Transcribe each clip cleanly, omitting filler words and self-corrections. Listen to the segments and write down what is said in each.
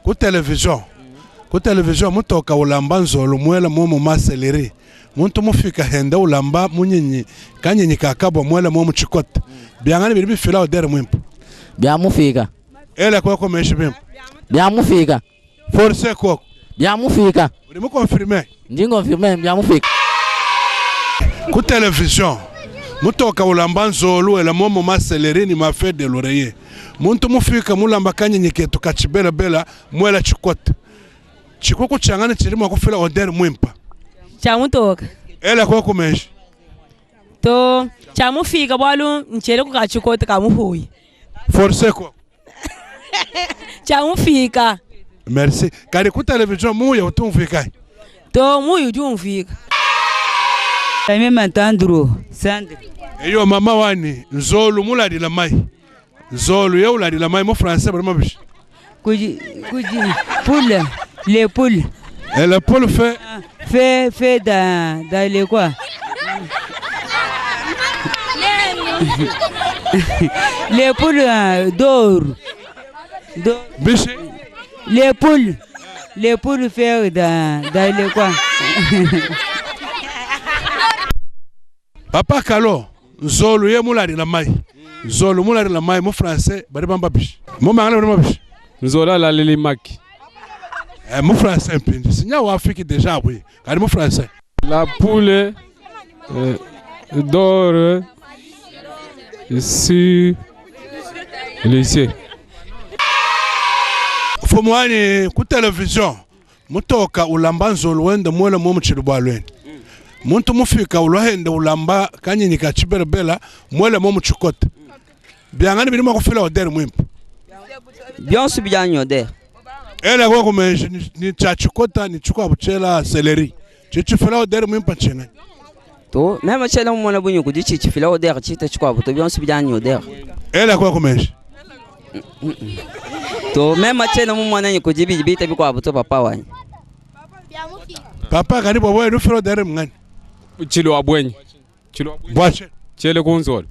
Ku television ku television mutoka ulamba nzolu muela momu ma celery muntu mufika henda ulamba munyinyi kanyinyi ka kabwa muela momu tshikota biangani bidi bifila odeur muimpe. Bia mufika. Ela koko meshi bimpe. Bia mufika. Force koko. Bia mufika. Udi mu confirmer? Ndi confirmer bia mufika. Ku television mutoka ulamba nzolu wela momu ma celery ni ma feuille de laurier Muntu mufiika mulamba kanyinyi ketu ka tshibelabela muela tshikota. Tshikuku tshiangane tshidi mua kufila odere muimpe. Tshia mutoka. Ela koku meji. To, tshia mufiika bualu ntshiele ku ka tshikota ka mupuyi. Force koku. Tshia mufiika. Merci. Kadi ku television muya utu umvuika anyi? To, muya udi umvuika. Meme Ntandro Sandre. Eyo mama wanyi nzolu muladila mayi. Nzolu ye uladila mayi mu français badi mabishi. Kuji kuji poule les poules. Et le poule fait fait fait dans dans le quoi? les poules euh, d'or. D'or. Bishi. Les poules les poules faire dans dans le quoi? Papa Kalo, nzolu ye mulalila mai. Nzolu mulalila mai mu français badi bamba bishi. Mu mangala badi bamba bishi. Nzolu alalili maki. Eh, mu français mpindi. Sinya wa Afrique déjà oui. Kadi mu français. La poule euh, dort sur le ciel. Mfumu wanyi ku television Mutoka ulamba nzolu wende muele mu mutshilu bua luende. Muntu mufika ulua hende ulamba kanyinyi ka tshibelabela muele mu mutshikota. Biangani bidi mua kufila odere muimpe. Bionso bidi anyi odere. Ela koku meji ni tshia tshikota ni tshikuabu tshiela celery tshidi tshifila odere muimpe ntshinganyi? To meme tshiena mumona bunyi kudi tshidi tshifila odere tshita tshikuabu to bionso bidi anyi odere. Ela koku meji. To meme tshiena mumona nyi kudi bidi bita bikuabu to papa wanyi. Papa kadi bua wewe nufila odere mungani? Tshilua buenyi. Tshilua buenyi. Bua tshinyi? Tshiele ku nzolo.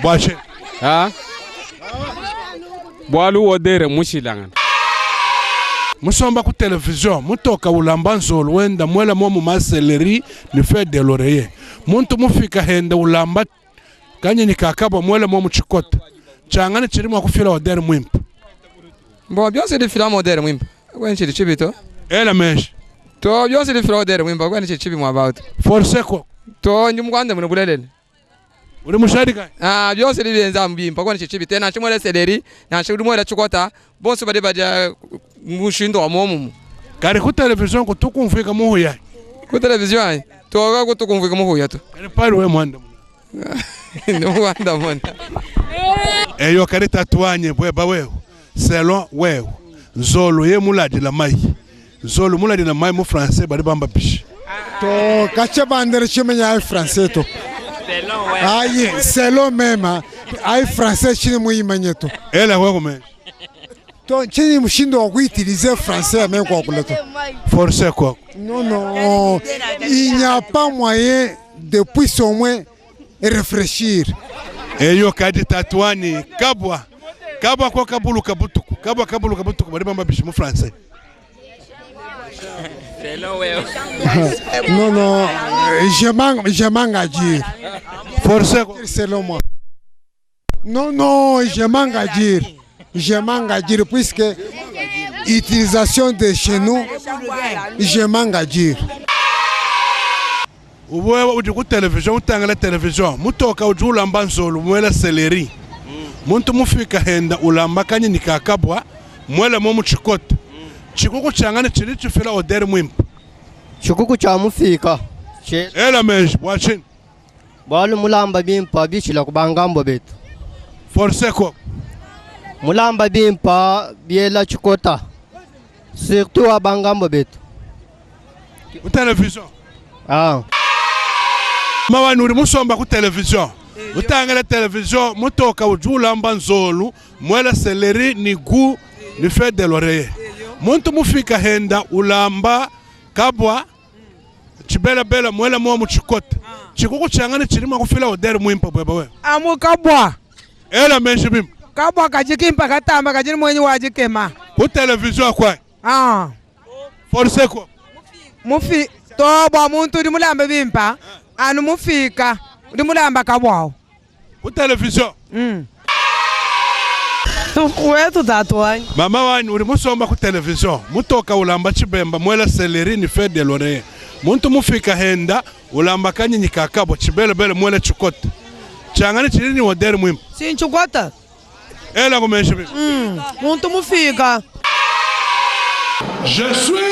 Bua tshinyi? Ha? Bualu odere mushilangana. Musomba ku television mutoka ulamba nzolo wenda muela momu ma celery ni feuille de l'oreiller. Muntu mufika henda ulamba kanyinyi ka kabua muela momu tshikota. Tshiangani tshidi mua kufila odere muimpe. Bon, bionso difila odere muimpe. Kweni tshidi tshibi to. Ela meji. To bionso difila odere muimpe kweni tshidi tshibi muaba awu to. Force ko. To ndi mukuandamune bulelela. Udi mushadi kayi? Ah, bionso bidi bienza amu bimpe kweni tshidi tshibi te. Nansha muela celery, nansha udi muela tshikota, bonso badi badia mushindu wa muomumue. Kadi ku television kutu kumvuika muhuya anyi? Ku television anyi? To kakutu kumvuika muhuya to. Kadi pali wewe muandamuna. Ndi mukuandamuna. Eyo kadi tatu wanyi bueba wewe, selon wewe, nzolu ye muladila mayi. Nzolu muladila mayi mu français badi bamba bishi? To katshia bandela tshimanya ayi français to. Ayi selon mema ayi français tshini muyimanye to. Ela wewe kumenja. To ntshinyi mushindu wa kuutiliser français ya meme kuakula to. Force quoi? Non non, il n'y a pas moyen de puisse au moins réfléchir. Eyo kadi tatuani kabwa kabwa ko kabuluka butuku kabwa kabuluka butuku badi bamba bishi mu français. Non non, je manque je manque à dire. Force quoi? Selon moi. Non, non, je manque à dire. Je manque à dire puisque utilisation de chez nous, je manque à dire. Wewe udi ku television utangila television mutoka udi ulamba nzolu muela celery muntu mufika henda ulamba kanyinyi ka kabwa muela momu tshikota tshikuku tshiangane tshidi tshifila odeur muimpe Tshikuku tshia mufika ela meji bua tshinyi Bualu mulamba bimpa bishila ku bangambo betu. Force ko. Mulamba bimpa biela tshikota. Surtout wa bangambo betu. Ku television. Ah. Mawani udi musomba ku television. Utangila television mutoka udi ulamba nzolu muela celery ni gout ni feuille de l'oreiller. Muntu mufika henda ulamba kabwa Tshibelabela muela muwa mu tshikota tshikuku tshiangane tshidi mua kufila odere muimpe bueba wewe. Amu kabua. Ela meji bimpe. Kabua kadi kimpe katamba kadi ne muenyi wa dikema. Ku television kuanyi. Ah. Force ko. Mufi to bua muntu udi mulamba bimpa anu mufika udi mulamba kabuawu. Ku television. Wetu tatu wanyi. Mama wanyi udi musomba ku television mutoka ulamba tshibemba muela celery ni feuille de laurier. Muntu mufika henda ulamba kanyinyi ka kabua tshibelebele muela tshikota. Tshiangani tshidi ni odeur muimpe. Si ntshikota. Ela ku meji bimpe. Muntu mufika. Je suis.